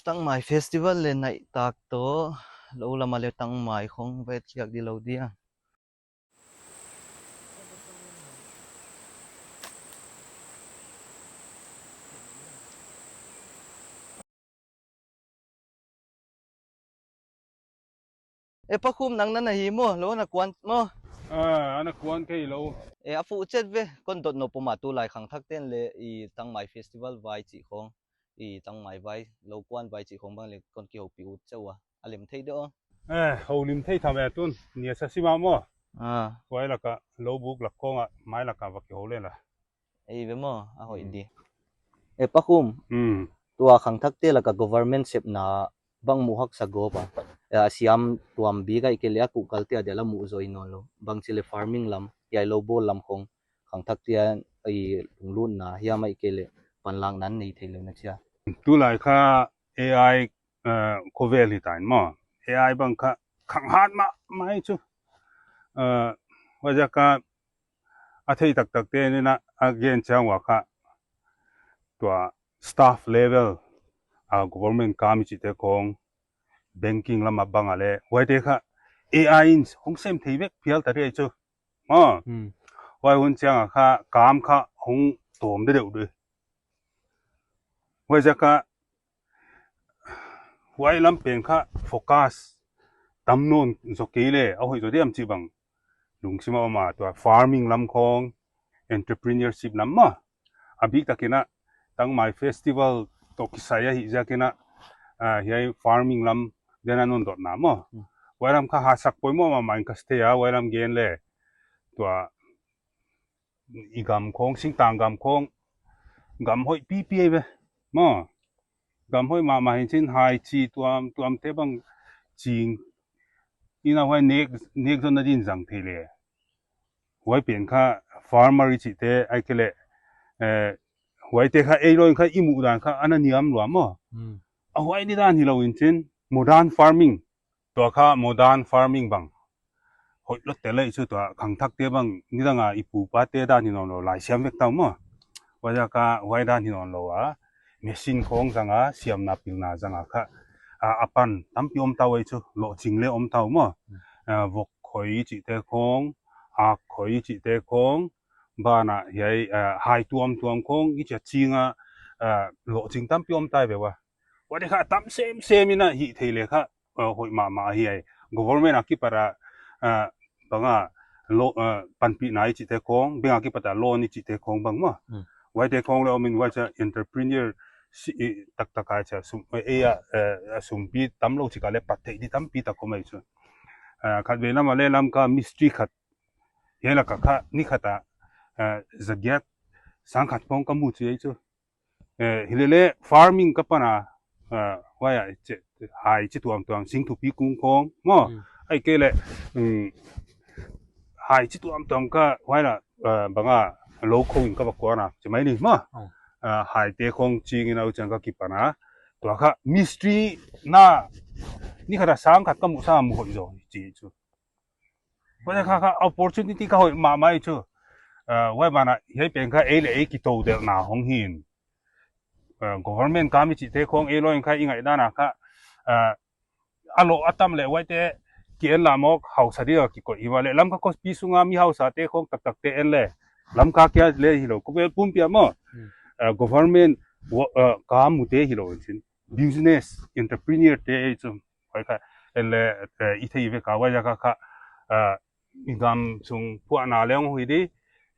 Tangmai Festival le nai tak to, lo lama le tangmai khong vet khiak di lo dia. E, Pakhum, nang na na hi maw, lo na kuan maw? A, ana kuan kei lo. E, a fu chet ve, kon dot no puma tulai khangthak ten le i Tangmai Festival vai chi khong, i Tangmai vai, lo kuan vai chi khong bang le kon kihopi ut cheu a, a lem thei de o. E, ho lim thei tham e tun, nia sa sima maw. A. Vai laka, lo buk lak khong a, mai laka va kiho le la. Ei ve maw, a hoih di. E, Pakhum. Tua khangthakte laka government sepna bang mu haksa gop a. E, a siam tuam bik ai kei le a kuhkalte a dia la mu zoi nawn lo. Bang chi le farming lam, hiai lo bawl lam khong khangthakte a i lunglutna hiam ai kei le panlakna nei thei lo na chia. Tulai kha A I, e, khovel hi tain maw. A I bang kha khanghat mahmah chu. E, huaiziak a a thei taktakte ni na a gen chiang ua kha tua staff level, a government kam i chite khong, banking lama bang a le, huaite kha A I in hong sem thei vek phial ta ri chu. Maw. Huai hun chiang a kha kam kha hong tawm dedeuh di. Huaiziak a huai lam pen kha focus tam nawn zaw kei le, a hoih zaw diam chih bang lungsim a om a, tua farming lam khong, entrepreneurship lam maw. A bik takin a, Tangmai Festival toh kisai ahih ziakin a, a, hiai farming lam den a nawn dotna maw. Huai lam kha hasak poimoh mahmah in ka sa thei a, huai lam gen le. Tua i gam khong, singtang gam khong, gam hoih pipi ai ve. Maw. Gam hoih mahmah in chin hai chi tuamtuamte bang ching. Ina huai nek, nek zon na din zang thei le. Huai pen kha farmer i chite ai kei le. E, huaite kha ei lo in kha i muh dan kha ana niam lua maw. A huai ni dan hi lo in chin. Modern farming. Tua kha modern farming bang hoih lawt te le chu tua khangthakte bang nidang a i pu pate dan hi nawn lo lai siam vek tau maw. Huaiziak a huai dan hi nawn lo a, machine khong zang a, siamna pilna zang a kha, a, a pan tampi om tau ai chu, lawhching le om tau maw. A, vok khoi i chite khong, ak khoi i chite khong, ban a hiai, a, hai tuamtuam khong i chia ching a, a, lawhching tampi om tai ve ua. Huaite kha tam semsem in a hih thei le kha, e, hoih mahmah ahi ai. Government a kipat a, e, bang a, lo, e, panpihna i chite khong, bank a kipat a loan i chite khong bang maw. Huaite khong le om in huai cha entrepreneur si, i, taktak a cha sum, e, e, a, e, a sumpi tam lo chik a le pat thei di tampi tak om ai chu. E, khatvei lam a le lam kha mistri khat. Hiai lak a kha ni khat a, e, zagiat sang khat khong ka mu chi ai chu. E, hi le le farming ka pan a, e, huai a, che, hai chi tuamtuam, sing thupi kung khong, maw. Ai kei le, um, hai chi tuamtuam kha, huai la, e, bang a, lo khong in ka va kuan a, chi mai ni, maw. E, haite khong ching in a u chang ka kipan a. Tua kha, mistri na, ni khat a sang khat ka mu sa mu hoih zaw, chi chu. Huai kha, kha opportunity kha hoih mahmah chu. E, huai ban a, hiai pen kha ei le ei kitodelhna hong hin. E, government kam i chite khong ei lo in kha i ngaihdan a kha, e, a lo a tam le huaite ki en la mawk hausa dia kikoih hi ua le. Lamka khopi sunga mi hausate khong taktakte en le. Lamka kia le hi lo. Khovel pumpi a maw. E, government, e, kam mute hi lo in chin. Business, entrepreneur te ei chu. Huai kha, en le, e, i thei vek a huaiziak a kha, e, i gam sung phuahna le hong hui di,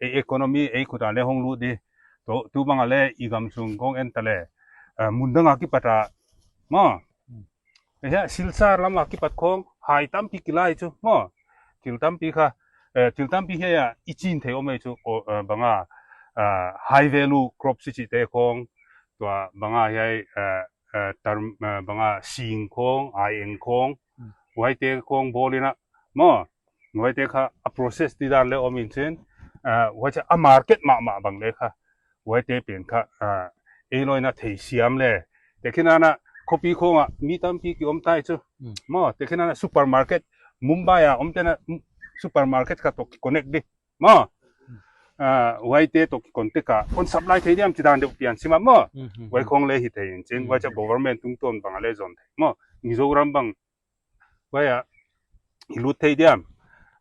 e, economy, ei khut a le hong lut di. Tu, tu bang a le, i gam sung khong en ta le, e, mun dang a kipat a, maw. E, hia, Silchar lam a kipat khong, hai tampi kilai chu, maw. Thil tampi kha, e, thil tampi hiai a, i chin thei om ai chu, o, e, bang a, e, high value crops i chite khong, tua bang a hiai, e, e, tar, e, bang a sing khong, ai eng khong, huaite khong bawl in a, maw, huaite kha a process di dan le om in chin, e, huaite a market mahmah bang le kha, huaite pen kha, e, ei lo in a thei siam le, tekhin a na khopi khong a mi tampi ki om tai chu, maw, tekhin a na supermarket, Mumbai a om te na supermarket kha toh ki connect di. Maw. ອາ ໄວເຕຕົກກິກອນເຕກະ ຄົນສັບລາຍໄທດຽມ ຈິດານເດວປຽນຊິມາມໍ ໄວຄອງເລຫິເທຍຈິງ ໄວຈະ government ຕຸງຕົນບັງເລຈອນເທມ ມິໂຊຣຳບັງ ໄວອາ ອິລຸດໄທດຽມ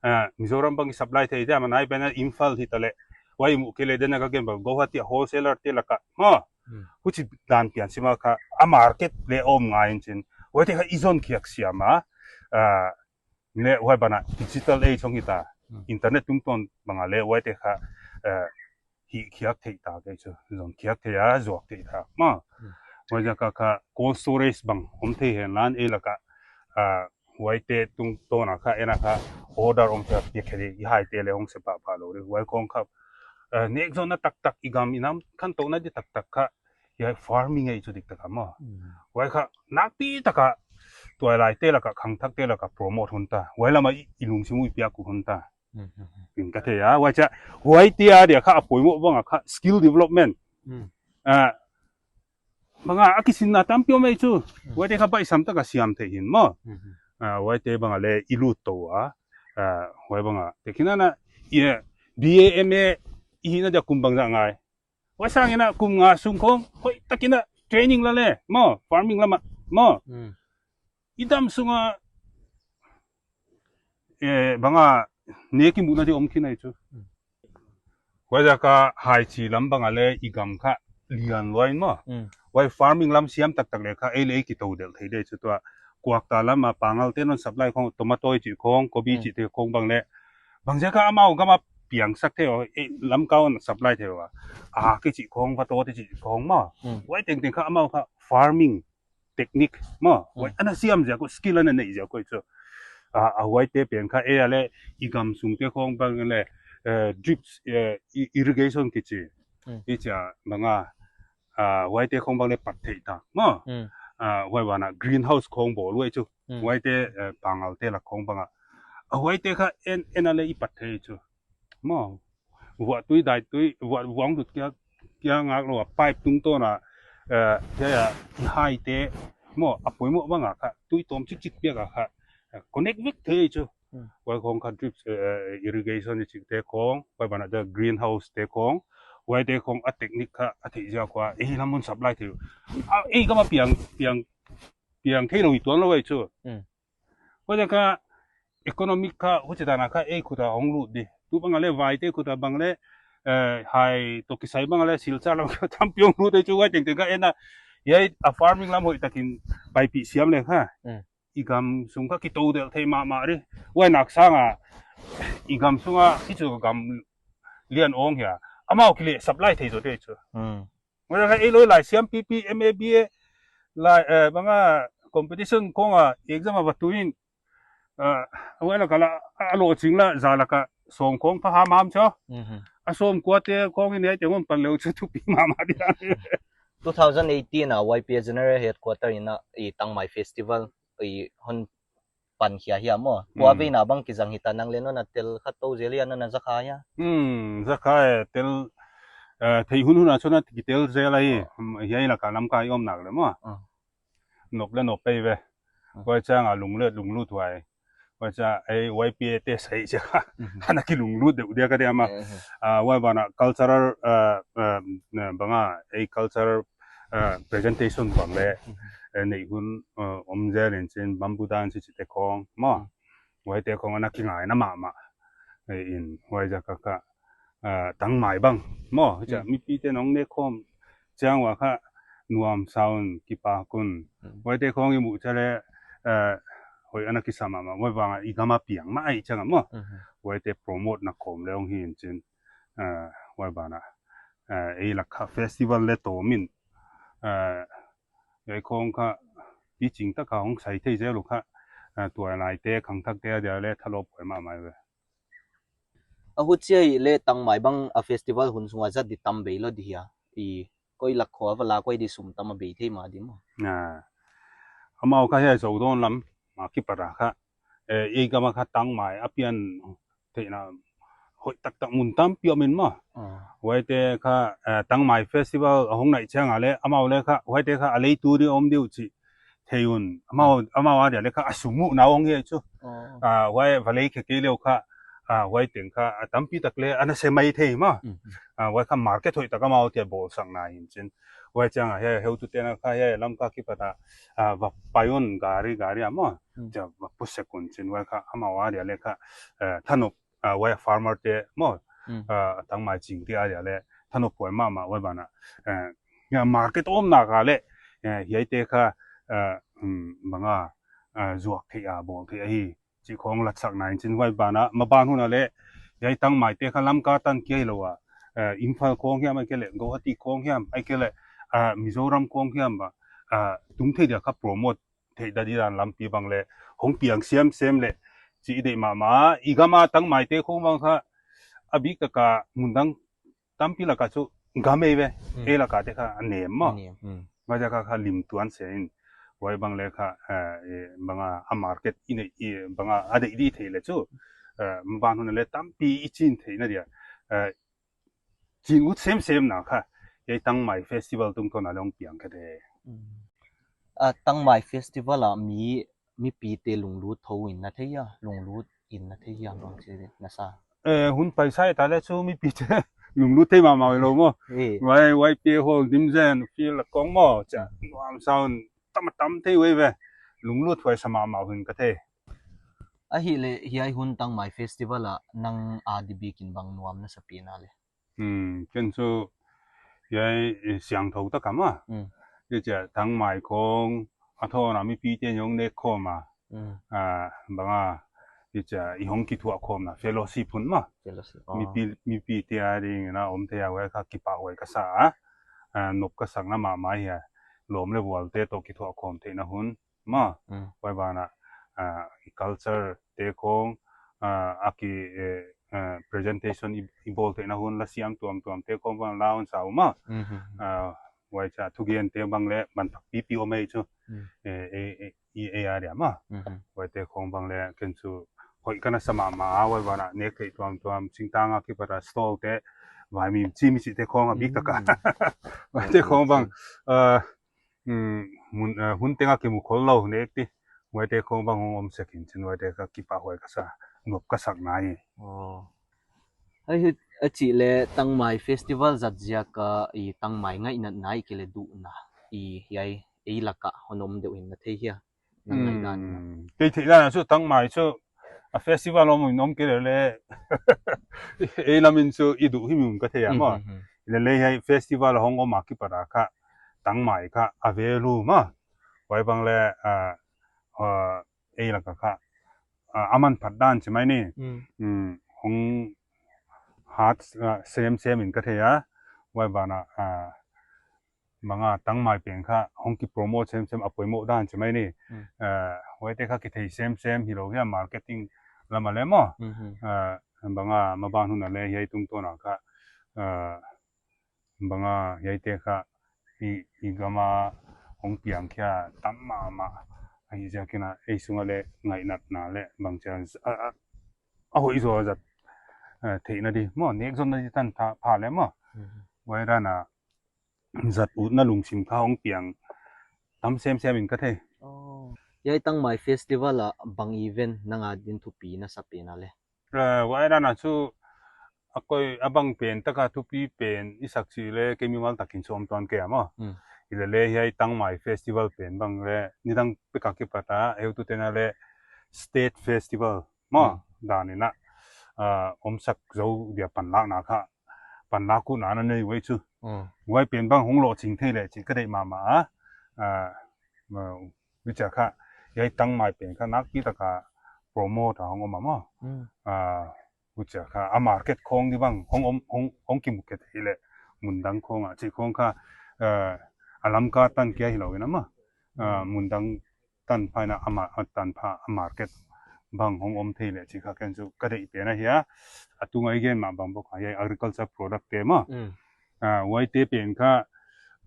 ອາ ມິໂຊຣຳບັງ ສັບລາຍໄທດຽມ ນາຍເປັນ ອິມຟາລ ຫິຕະເລ ໄວມຸເຄເລເດນະກະເກນບັງ ໂກຫາຕິ ໂຮເຊລເຕລະກະ ມໍ ຫຸຊິດານປຽນຊິມາຄະ ອາ ມາເກັດເລອອມງາຍຈິງ ໄວເຕຄະ ອິຈອນຄິກຊຽມາ ອາ ເລ ໄວບານາ ດິຈິຕອລເອຈ ຊອງກິຕາ ອິນເຕີເນັດ ຕຸງຕົນ ບັງອາເລ ໄວເຕຄະ ເອີ ຫິ ຄິກເທຍຕາເກຊ ຈອນຄິກເທຍ ຈອກເທຍຕາ ມາ ໄວຈະກະຄະ ໂກລສໂຕເຣຈ ບັງ ໂຮມເທເຮນລານ ເອລະກະ ອາ ໄວເຕຕຸງໂຕນາຄະ ເອນາຄະ ໂອດາຣ ໂຮມເທ ເປຍເຄເດ ອິໄຮເຕເລ ໂຮງເຊປະປາໂລ ໄວຄອງຄະ ເອີ ເນກໂຊນນະຕັກຕັກ ອິກຳ ອິນຳ ຄັນໂຕນະດິຕັກຕັກຄະ ຍາຍ farming ໄອ ຈຸດິກຕະກະມໍ ໄວຄະ ນັກປີຕະກະ ຕົວລາຍເຕລະກະ ຄັງທັກເຕລະກະ ໂປຣໂມດຮຸນຕາ ໄວລະມາ ອິລຸງຊິມຸ ເປຍກຸຮຸນຕາ ປິງກະເທຍ ໄວຈະ ໄວເຕອາເດຍຄະ ອາ ໂປຣໂມດບັງອາຄະ skill development ອາ ບັງອາ ອາ ກິຊິນນາຕຳປິໂອໄມຈູ ໄວເຕຄະ ໄບສຳຕະກະ ຊຽມເທຫິນມໍ ອາ ໄວເຕບັງອາເລ ອິລຸໂຕອາ ອາ ໄວບັງອາ ເຕຄິນນາ ເອ ບີເອ ເອັມເອ ອິຫິນນາຈະກຸມບັງຈະງາຍ ໄວສ້າງອິນນະ ກຸມງາຊຸງໂຄງ ໂອ້ຍ ຕະກິນນະ ເທຣນນິງລະເລ ມໍ farming ລະມະ ມໍ ອືມ ອິດຳຊຸງອາ ເອ ບັງອາ ເນກິມຸນະທີ່ອົມຄິນໄອຈູ ອືມ ໄວຈະກະ ຫາຍຊີລຳບັງອາເລ ອິກຳຄະ ລຽນລອຍມໍ ອືມ ໄວ farming ລຳຊຽມຕັກຕັກເລຄະ ເອເລ ກິໂຕເດລໄທເດ ຊຸຕົວ ກວາກຕາລຳມາ ປາງາລເຕນອນ ສັບລາຍຂອງ ໂຕມາໂຕ ຈິຂອງ ໂກບີ ອືມ ຈິເທຂອງບັງເລ ບັງເຊຄະ ອາມາວກະມາ ປຽງສັກເທວ ເອ ລຳເກົ່າ ສັບລາຍເທວ ອາ ກິຈິຂອງ ວາໂຕ ຕິຈິຂອງມາ ອືມ ໄວເຕັງເຕັງຄະ ອາມາວຄະ farming ເຕັກນິກ ມໍ ອືມ ໄວອັນນະຊຽມເສຍກໍ skill ອັນນະເນຍເສຍກໍ ອາ ເອົາໄວເຕເປັນຄະ ເອ ອາເລ ອິກຳຊຸງເຕຂອງບັງເລ ເອີ drip ເອີ irrigation ກິຈິ ອືມ ອິຈາບັງອາ ອາ ໄວເຕຂອງບັງເລ ປັດເທຕາ ມໍ ອືມ ອາ ໄວວານະ greenhouse ຂອງບໍ່ລວຍຈຸ ອືມ ໄວເຕ ເອີ ປາງາລເຕລະຂອງບັງອາ ເອົາໄວເຕຄະ ເອັນ ເອັນອາເລ ອິປັດເທຈຸ ມໍ ວະຕຸຍໄດຕຸຍ ວະ ວອງດຸດເກຍ ເກຍງາກລະ ປາຍຕຸງໂຕນະ ເອີ ເກຍ ເກຍ ຫາຍເຕ ມໍ ອະປຸຍມໍ ບັງອາຄະ ຕຸຍຕົມຈິກຈິກປຽກອາຄະ ເອີ connect with ເທ ເອີ ອືມ ໄວຂອງຄະ drip ເອີ irrigation ຈິກເຕຂອງ ໄວບານະ greenhouse ເຕຂອງ ໄວເຕຂອງ ອະເຕັກນິກຄະ ອະເທຈຽກວ່າ ເອ ລຳມຸນສັບລາຍເທ ເອົາ ເອ ກະມາປຽງ ປຽງ ປຽງເທໂນໂລຢີຕົວລະໄວໂຊ ອືມ ເພາະຈະກະ economic ຄະ ໂຄຈະຕານາຄະ ເອ ຄຸຕາອອງລູດດີ ຕຸບັງອາເລ ວາຍເຕ ຄຸຕາບັງເລ ເອີ ໄຮໂຕກິໄຊບັງອາເລ ຊິລຊາລະ ທຳປິອງລູດໄດ້ຈຸໄວເຕັງເຕັງກະເອນນະ ຍາຍອາ farming ລຳໂຫຍຕະກິນ ໄປປີຊຽມເລີຍຄະ ອືມ ອີກຳຊຸງກະກິໂຕເດເທມາມາເດ ໄວນັກສາງອາ ອີກຳຊຸງອາ ອິຈຸກຳລຽນອອງເຮຍ ອາມາວກິເລ supply ເທໂຕເດຈຸ ອືມ ມາຈາກເອໂລຍຫຼາຍຊຽມປີປີ ເອັມເອບີເອ ຫຼາຍ ເອີ ບາງອາ competition ຂອງອາ exam ອາ ປະຕູອິນ ເອີ ເອົາໄວ້ລະກະລະ ອາໂລຈິງລະ ຈາລະກະ ສອງຂອງພະຫາມາມຊະ ອືຮຶ ອາ ສອງກວ່າແຕ່ຂອງນີ້ແນ່ ຈະມັນປັນເລວຊະທຸກປີມາ ມາທີ່ two thousand eighteen ອາ YPA General Headquarter ອີນະ ອີ Tangmai Festival ອີ ຮອນ ປັນເຂຍເຮຍມໍ ອືມ ກວ່າເວນາບັງກິຈັງຫິຕານັງເລນໂນນະ ເຕລຂະໂຕເຈເລຍໂນນະ ຈະຂາຍອະ ອືມ ຈະຂາຍເຕລ ເອີ ເທຫຸນຫຸນອາຊົນນະ ກິເຕລເຈລາຍ ເຮຍລະກະນຳກາຍອອມໜັກເລີຍມໍ ອືມ ນົບລະນົບໄປເວ ອືມ ໄວ້ຈ້າງອາລຸງເລີດລຸງລູດໄວ້ ໄວ້ຈາໄອໄວ້ເປເຕໃສຈະ ອືມ ຫັ້ນນະກິລຸງລູດເດວດຽກະເດມາ ເອີ ອາ ໄວ້ບານະ cultural ເອີ ເອີ ບາງອາ ໄອ cultural ເອີ presentation ບາງແລ ອືມ ເອີ ໃນຫຸນ ເອີ ອົມແຈເລນເຊັ່ນ bamboo dance ຊິເຕຄອງ ມໍ ອືມ ໄວ້ເຕຄອງອະນະກິງາຍນະມະມະ ເອີ ອິນ ໄວ້ຈະກະກະ ເອີ ຕັງໝາຍບັງ ມໍ ຈະ ອືມ ມີປີເຕນອງເນຄອມ ຈາງວາຄະ ນວມຊາວ ກິປາກຸນ ອືມ ໄວ້ເຕຄອງອີໝູຈະແລ ເອີ ໂຫຍອະນະກິສະມະມະ ໄວ້ວາງອີກະມາປຽງມາໄອຈະງະ ມໍ ອືມ ໄວ້ເຕໂປຣໂມດນະຄອມແລອງຮີນເຊັ່ນ ເອີ ໄວ້ບານະ ເອີ ເອລະຄະ festival ແລໂຕມິນ ເອີ ໄອຄອງຄະ ຕິຈິງຕະກາຂອງໄຊເທເຈລຸຄະ ເອີ ຕົວລາຍເຕຄັງທັກເຕເດເລທະໂລປອຍມາມາຍເວ ອາຫຸດເຊຍເລຕັງໝາຍບັງອາເຟສຕິວັລຫຸນຊຸງອາຈັດດີຕຳເບຍໂລດດີເຮຍ ອີ ກອຍລັກຂໍວະລາກອຍດີສຸມຕຳມາເບຍເທມາດີມໍ ອາ ອາມາວຄະເຮໂຊໂດນລຳ ມາກິປະດາຄະ ເອ ເອກະມາຄະຕັງໝາຍອາປ່ຽນ ເທນາ ໂຫຍຕັກຕັກມຸນຕຳປິອເມນມາ ອາ ໄວ້ເຕຄະ ເອີ ຕັງໝາຍເຟສຕິວັລ ອາ ຫົງໄນແຊງອາເລ ອາມາວເລຄະ ໄວ້ເຕຄະ ອາເລຕູດີອອມດີວຈິ ເທຍຸນ ອາມາວ ອາມາວອາເດເລຄະ ອາຊຸມຸນາອົງເຮຈຸ ອາ ອາ ໄວ້ວາເລເຄເກເລວຄະ ອາ ໄວ້ເຕັງຄ່ະ ອາ ຕຳປີຕັກແລ ອາ ນະເຊໄມເທມາ ອືມ ອາ ໄວ້ຄ່ະ ມາເກັດໂທຍຕະກະມາວ ເຕຍໂບລສັກນາ ເຫັນເຊັ່ນ ໄວ້ຈັ່ງ ອາ ເຮ ເຮວຕຸເຕນະຄ່ະ ເຮ ລຳກາກິປະຕາ ອາ ວະປາຍອນ ກາຣິ ກາຣິອາມາ ອືມ ຈະວະປຸເສກຸນເຊັ່ນ ໄວ້ຄ່ະ ອາມາວາເດຍເລຄ່ະ ເອີ ທະນົບ ອາ ໄວ້ ຟາມເມີເຕມາ ອືມ ອາ ທັງໝາຍຈິງເຕອາເດຍເລ ທະນົບປ່ວຍມາມາ ໄວ້ບານະ ເອີ ຍາມາເກັດໂອມນາກາເລ ເອີ ເຮໄອເຕຄ່ະ ເອີ ອືມ ບາງອາ ອາ ຈວກເທອາ ໂບລເທອາ ຈິຂອງລັດສັກນາຍຈິນໄວ້ບານະ ມາບານຫຸນນະເລ ຍາຍຕັ້ງໝາຍເຕຄະລຳກາຕັນເກຍໂລອະ ເອີ ອິມຟາລຂອງຮຽມ ໄອເກເລ ເກົາຫາຕີຂອງຮຽມ ໄອເກເລ ອາ ມິໂຊຣຳຂອງຮຽມ ອາ ຕຸງເທດຽຄະໂປຣໂມດເທດດາດີດານລຳປີບັງເລ ຫົງປຽງຊຽມເຊມເລ ຈິເດມາມາ ອີກາມາຕັ້ງໝາຍເຕຂອງບັງຄະ ອາບິກຕະກາ ມຸນດັງ ຕຳປີລະກະຊຸ ກາເມເວ ອືມ ເອລະກາເຕຄະ ອາເນມມະ ອາເນມ ອືມ ມາຈາກຄະ ຄະລິມຕວນເຊນ ໄວ້ບັງເລຄະ ເອີ ເອ ບັງອາ ອາມາເກັດ ອີເນ ອີ ບັງອາ ອາເດອີດີເທເລຊຸ ເອີ ມາບານໂນນະເລ ຕຳປີອີຈິນເທນະເດຍ ເອີ ຈິງອຸດເຊມເຊມນາຄະ ຍາຍຕັ້ງໝາຍເຟສຕິວັລຕຸງໂຕນາລອງປຽງຄະເດ ອືມ ເອີ ຕັ້ງໝາຍເຟສຕິວັລອະ ມີ ມີປີເຕລຸງລູດໂທອິນນະເທຍ ລຸງລູດອິນນະເທຍ ບາງທີນະຊາ ເອີ ຫຸນໄປໃຊ້ຕາແລຊູ ມີປີເຕລຸງລູດເທມາເມົາໂລໂມ ເອີ ໄວ້ ໄວ້ເປໂຮລ ດິມແຊນ ຟີລະກອງມໍ ຈະ ອືມ ນວາມຊາວ ຕຳມະຕຳເທໄວ້ເວ ລຸງລູດໄວ້ສະມາເມົາຫຶນກະເທ ອາຫິເລ ເຮຍຫຸນຕັ້ງໝາຍເຟສຕິວັລອະ ນັງອາດີບີກິນບັງນວາມນະສະປີນາເລ ອືມ ເປັນຊູ ຍາຍ ເອີ ສຽງໂທຕະກຳອະ ອືມ ຍາຈະທັງໝາຍຂອງ ອາໂທນະ ມີປີເຕຍອງເນກໂຄມາ ອືມ ອາ ບັງອາ ຍາຈະ ອີຫົງກິທົວໂຄມນະ ເຟໂລຊິບພຸນມາ ເຟໂລຊິບ ມີປີ ມີປີເຕຍດີນະ ອົມເຕຍໄວ້ຄະ ກິປະໄວ້ກະສາ ອາ ນົບກະສັກນະມາມາເຮຍ ໂລມເລວອລເຕໂຕກິທົວໂຄມເທນະຫຸນ ມາ ອືມ ໄວ້ບານະ ອາ ກາລເຊີເຕຂອງ ອາ ອາກິ ເອ ເອ ພຣີເຊັນເທຊັນ ອີ ອີໂບເຕນະຫຸນ ລະຊຽມຕວມຕວມເຕຂອງບາງລາວສາວມາ ອືມ ອາ ໄວ້ຈະທຸກເຢັນເຕບັງແລ ບັນພັກປີປີໂອເມຊູ ອືມ ເອ ເອ ເອ ເອອາເດຍມາ ອືມ ໄວ້ເຕຂອງບາງແລ ເກັນຊູ ຫອຍກະນະສະມາມາ ໄວ້ບານະ ເນກເຕຕວມຕວມ ຊິງຕາງອາກິປະຕາສະໂຕເຕ ໄວ້ມີ ຊີມີຊິເຕຂອງອາບິກຕະກາ ອືມ ໄວ້ເຕຂອງບາງ ເອີ ອືມ ຫຸນ ເອີ ຫຸນເຕັງອາກິມຸຄົນລາວເນກຕິ ໄວ້ເຕຂອງບັງຫົງອົມເຊຄິນ ເຊັ່ນໄວ້ເຕກະກິປະຫວຍກະສາ ໜວບກະສັກນາຍ ອໍ ເອີ ອາຈິເລ ຕັ້ງໝາຍເຟສຕິວັລຈັດເຈຍກະ ອີ ຕັ້ງໝາຍໄງນັດນາຍເກເລດຸນາ ອີ ຍາຍ ເອຍລະກະ ຫົນອົມເດວເຫັນນະເທເຮຍ ອືມ ເກເທລານະຊຸ ຕັ້ງໝາຍຊຸ ອາ ເຟສຕິວັລອມນົມເກເລເລ ເອລາມິນຊຸ ອີດຸຫິມຍຸນກະເທຍມອ ເລເລໃຫ້ເຟສຕິວັລຫົງອອມມາກິປະດາຄະ ຕັ້ງໝາຍຄະ ອາເວລູມາ ໄວ້ບັງແລ ອາ ເອລະກະຄະ ອາ ອາມັນພັດດານໃຊ່ໄໝນີ້ ອືມ ອືມ ຫົງຮາດ ອາ ເຊມເຊມອິນກະເທຍ ໄວ້ບານາ ອາ ບາງອາຕັ້ງໝາຍເປັນຄະ ຫົງກິໂປຣໂມດເຊມເຊມອາໂປຣໂມດດ້ານໃຊ່ໄໝນີ້ ອືມ ເອີ ໄວ້ແຕ່ຄະກິເທເຊມເຊມ ຮິໂລເຮຍມາເກັດຕິງລະມາແລມອ ອືມ ເອີ ບາງອາມາບານຫຸນນະແລເຮຍຕຸງໂຕນາຄະ ເອີ ບາງອາໃຫຍ່ເຕຄະ ອີ ອີກາມາ ຫົງປຽງຄຽ ຕຳມາມາ ໄອຈາເກນາ ໄອຊຸງອາເລ ໄງນັດນາເລ ບາງຈາ ອາ ອາ ອາໂຫອີໂຊ ຈາ ເທນາດີ ມອ ເນກຊົນນາດີ ຕັນພາ ພາແລມອ ໄວດານາ ຈັດອຸດນະລຸງຊິມຄາ ຫົງປຽງ ຕຳແຊມແຊມອິນກະເທ ຢາຍຕັ້ງໝາຍເຟສຕິວັລລະ ບັງອີເວັນ ນາງອາດິນທຸປີນາ ສະເປນາເລ ເອີ ວາຍດານາຊູ ອາກອຍ ອາບັງເປັນ ຕະກາທຸປີເປັນ ອີສັກຊີເລ ເກມີວັນຕາກິນຊວມຕອນແກ່ມອ ອືມ ອີເລເລ ໃຫ້ຕັ້ງໝາຍເຟສຕິວັລເປັນບັງເລ ນິຕັງເປກາກິປະຕາ ເອວຕຸເຕນາເລ ສະເຕດເຟສຕິວັລມອ ອືມ ດານນີ້ນະ ອາ ອົມສັກເຈົ້າດຽວປັນລາກນາຄະ ປັນລາກກຸນານະເນຍໄວ້ຊູ ອືມ ໄວ້ເປັນບັງຫົງໂລຊິງເທເລ ຊິກະໄດ້ມາມາ ອາ ມາ ວິຈາຄະ ໃຫ້ຕັ້ງໝາຍເປັນຄະນັກກິຕະກາໂປຣໂມດ ອາ ຂອງອົມມາມອ ອືມ ອາ ວິຈາຄະ ອາມາເກັດຂອງດີບັງ ຂອງອົມ ຂອງ ຂອງກິມເກັດເອເລ ມຸນດັງຂອງອາ ຊິຂອງຄະ ເອີ ອາລຳກາຕັນເກຍຫິລາເວນາມາ ອາ ອືມ ມຸນດັງຕັນພາຍນາ ອາມາ ອາຕັນພາ ອາມາເກັດບັງຂອງອົມເທເລ ຊິຄະແກນຊູກະເດເປນາເຮຍ ອາຕຸງອາເກນມາບັງບໍກອາ ໃຫຍ່ອາກຣິຄັລເຈີໂປຣດັກເຕມາ ອືມ ອາ ໄວ້ເຕເປັນຄະ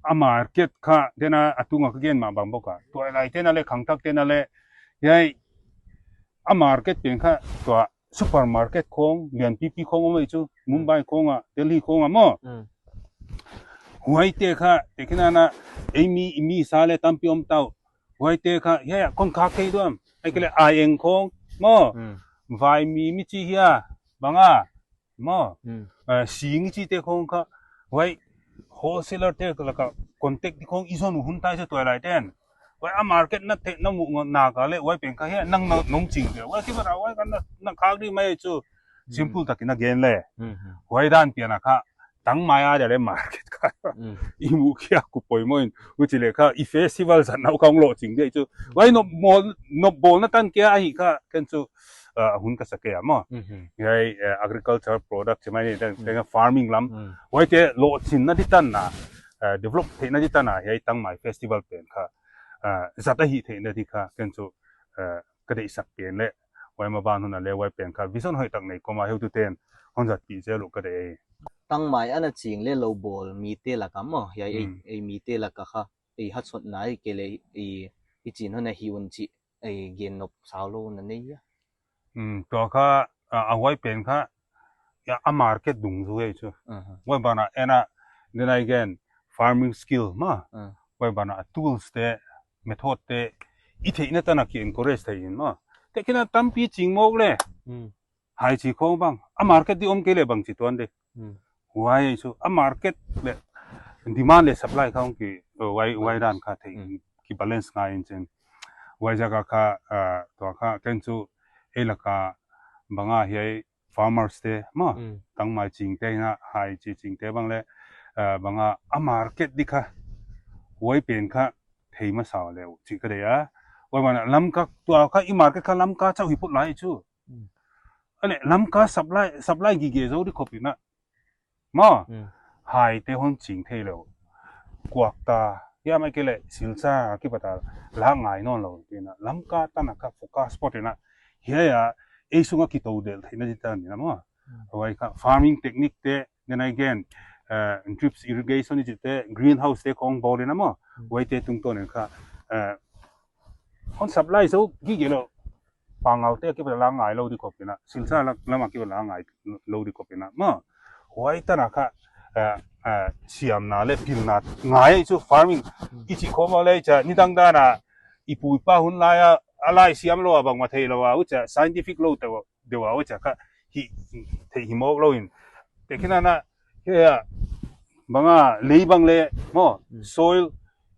ອາມາເກັດຄະເຕນາ ອາຕຸງອາກະເກນມາບັງບໍກອາ ຕົວໄລເຕນາເລ ຄັງທັກເຕນາເລ ໃຫຍ່ ອາມາເກັດເປັນຄະ ຕົວຊຸບເປີມາເກັດຂອງ ລຽນປີປີຂອງອອມໄວ້ຈູ ມຸມໄບຂອງອາ ເດລີຂອງອາມອ ອືມ ຫວຍເຕຄະ ເຕຄະນານາ ເອມີ ມີສາເລຕຳປີອອມເຕົ້າ ຫວຍເຕຄະ ເຮຍ ຄົນຄາເຄດວມ ໄອເກເລ ອາເອງຂອງມອ ອືມ ຫວາຍມີ ມີຈີເຮຍ ບາງອາ ມາ ອືມ ເອີ ສິງຈີເຕຂອງກະໄວ້ ໂຮເຊລເຕີ ລະກະ ຄອນແທັກ ທີ່ຂອງອີ່ສ່ວນຫູຮຸນໄຕສະຕວຍຫຼາຍແຕນ ໄວ້ອາມາເກັດນະເຕນະໝູນາກາເລ ໄວ້ເປັນກະເຮ ນັງນົງຈິງເດ ໄວ້ທີ່ວ່າໄວ້ກັນນະ ນັງຄາກດີໄມຈູ ອືມ ຊິມພຸລຕະກິນນະເກນເລ ອືມ ໄວ້ດ້ານເປຍນະຄະ ຕາງມາຍອາດຽວເລມາເກັດກະ ອືມ ອີໝູເຄຍກູປອຍມໍອິນ ອຸຈິເລຄະ ອີເຟສຕິວັລສັນເຮົາຄອງໂລຈິງເດຈູ ອືມ ໄວ້ນົບໂບນ ນົບໂບນນະຕັນເກຍອາຫິຄະ ເກັນຈູ ເອີ ຫຸນກະສະເກຍມາ ອືມ ໄວ້ ເອີ agriculture product ໃຊ່ໄໝ ແຕ່ ອືມ ແຕ່ farming ລຳ ອືມ ໄວ້ເຕໂລຊິນນະດິຕັນນະ ເອີ develop ເທນະດິຕັນນະ ໄວ້ຕັ້ງໝາຍ festival ເປັນຄະ ເອີ ສັດຕະຫິເທນະດິຄະ ເກັນຊູ ເອີ ກະໄດ້ສັກເປັນແລະ ໄວ້ມາບ້ານຮຸນນະແລ ໄວ້ເປັນຄະ vision ຫອຍຕັກໃນກໍມາເຮົາຕຸເຕນ ຮອນສັດປີເຈລຸກະໄດ້ ຕັ້ງໝາຍອານາຈິງເລໂລໂບລມີເຕລະກະມາ ໄວ້ ອືມ ໄອ້ມີເຕລະກະຄະ ໄອ້ຮັດສົດນາຍເກເລ ໄອ້ ໄອ້ຈີນຫັ້ນນະ ຮີອຸນຈິ ໄອ້ເກນນົບຊາວໂລນັ້ນເດຍ ອືມ ຕົວຄະ ອາ ເອົາໄວ້ເປັນຄະ ອາມາເກັດດຸງຊູເຮຊູ ອາຮະ ໄວ້ບານາແອນາ ເດນາເກນ farming skill ມາ ອາ ໄວ້ບານາ tools ເຕ method ເຕ ອີເທນະຕະນະກິເອັນໂຄເຣຈໄທອິນມາ ແຕ່ຄິນນະຕຳປີຈິງໂມກເລ ອືມ ຫາຍຈີຂອງບັງ ອາມາເກັດດີອົມເກເລບັງຈີຕວນເດ ອືມ ໄວ້ຊູ ອາມາເກັດເລ demand ເລ supply ຂອງກີ ເອີ ໄວ້ ໄວ້ດ້ານຄາເທ ອືມ ກີ balance ງາຍຈິງ ໄວ້ຈາກຄາ ເອີ ຕົວຄາເກັນຊູ ເອລະກາ ບັງອາເຮຍ farmers ເຕມາ ອືມ ຕັ້ງໝາຍຈິງເຕນະ ຫາຍຈີຈິງເຕບັງເລ ເອີ ບັງອາ ອາມາເກັດດີຄະ ໄວ້ເປັນຄະ ເທມາສາວແລ້ວ ຈິກະເດຍ ໄວ້ມານະ ລຳກາ ຕົວຄາ ອາມາເກັດຄະ ລຳກາເຈົ້າຫິພຸດຫຼາຍຈູ ອືມ ອັນນີ້ລຳກາ supply supply ກີເກໂຈດີຄອບປີນະ ມາ ອືມ ຫາຍເຕຮອນຈິງເທເລວ ກວາກຕາ ຍາມໄອເກເລ ສິລຊາ ກິປະຕາ ລາກງາຍນອນລາວເຕນະ ລຳກາຕານະກະ ໂຟກັສສະປອດເຕນະ ເຮຍ ເອຊຸງອາກິໂຕເດລ ເທນະຈິຕານະມາ ອືມ ໄວ້ຄະ farming technique ເຕ then again ເອີ drip irrigation ນີ້ເຕ greenhouse ເຕຂອງບໍ່ເດນະມາ ອືມ ໄວ້ເຕຕຸງໂຕເນຄະ ເອີ ຮອນ supply ໂຊກີເກໂລ ປາງເອົາເຕ ເກັບລາງງາຍໂລດີກວ່າເປັນນະ ສິນຊາລະ ລະມາເກັບລາງງາຍໂລດີກວ່າເປັນນະ ມາ ຫວຍຕະນະຄະ ເອີ ເອີ ສຽມນາ ແລະ ປິນນາ ງາຍຊູ farming ອືມ ອີຊິໂຄມາເລີຍຈະ ນິຕັງດານະ ອີປູປາຮຸນລາຍອະ ອາລາຍສຽມໂລ ອາບັງມາເທໂລ ອາ ອຸຈະ scientific ໂລ ແຕ່ວ່າ ເດວາ ອຸຈະຄະ ຫິ ເທຫິໂມກໂລ ແຕ່ຄິນນະ ເຮຍ ບັງອາ ລີບັງເລ ມາ ອືມ soil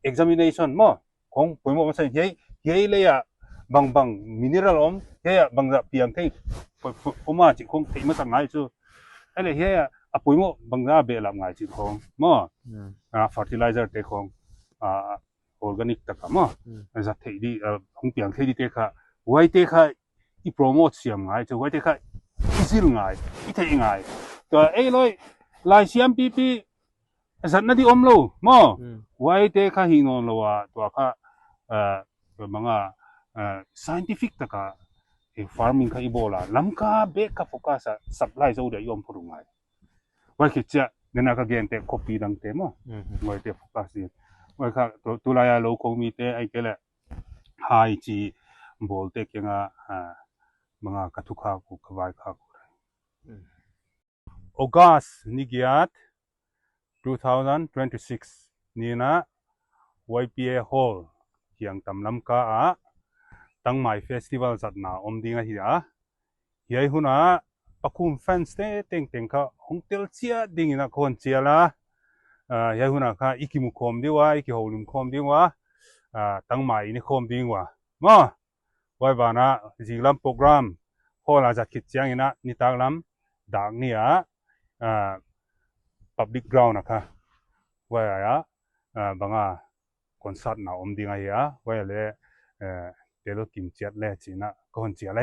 examination ມາ ຂອງ ປຸຍໂມກ ມາໃສ່ເຮຍ ເຮຍເລຍ ບັງ ບັງ mineral ອອມ ເຮຍ ບັງຈະປຽງເທ ໂອມາຈິຄົງເທມາສັກງາຍຊູ ໄອເລເຮຍ ອະປຸຍໂມກ ບັງຈະເບລາບງາຍຈິຄົງ ມາ ອືມ ອາ fertilizer ເຕຂອງ ອາ organic ຕະກະ ມາ ອືມ ຈະເທດີ ອາ ຄົງປຽງເທດີເຕຄະ ໄວເຕຄະ ອີໂປຣໂມດສຽມງາຍ ຈະໄວເຕຄະ ອີຊິລງາຍ ອີເທງາຍ ກະເອຍລອຍ ລາຍສຽມປີປີ ສັດນະທີ່ອົມໂລ ມາ ອືມ ໄວເຕຄະ ຮີນອນລະວາ ຕົວຄະ ເອີ ຕົວມັງອາ ເອີ scientific ຕະກະ ເອ farming ຄະ ອີໂບລາ ລຳກາເບກຄະ ໂຟກັສ ຊັບໄລໂຊເດຍ ຍອມໂພດຸງໄງ ໄວຄິດຈະ ເນນາກະເກນເຕ ໂຄປີດັງເຕ ມາ ອືມ ໄວເຕໂຟກັສ ໄວຄະ ຕຸ ຕຸລາຍາໂລ ຄົງມີເຕ ໄອເກແລ ຫາຍຈີ ໂບລເຕ ເກງາ ອາ ມັງອາ ກະທຸຄາ ກຸກະວາຍຄາ ອືມ August ນິກິຍາດ two thousand twenty-six ນີ້ນະ ໄວ ພີ ເອ Hall ຄຽງຕຳລຳກາອະ ຕັ້ງໝາຍ festival ສັດໜາອົມດິງອາເຮຍ ເຮຍຫຸນອາ ປະຄຸມແຟນສະເຕ ເຕັງເຕັງຄະ ຫົງເຕັລເຊຍດິງນະຄອນເຊຍລາ ເອີ ເຮຍຫຸນອາຄະ ອີກິໝູຄອມດີວາ ອີກິໂຮລິມຄອມດີວາ ເອີ ຕັ້ງໝາຍອີນິຄອມດີວາ ມາ ໄວບານະ ຊິງລຳໂປຣແກຣມ ໂຄລາຈັດຄິດຈຽງອີນະ ນິຕາກລຳ ດາກເນຍ ອາ public ground ນະຄະ ໄວອາ ອາ ບັງອາ ຄອນເສີດນາອົມດິງອາເຮຍ ໄວແລ ເອີ ເຕໂລກິມຈຽດແລຈີນະ ກອນເຈຍໄລ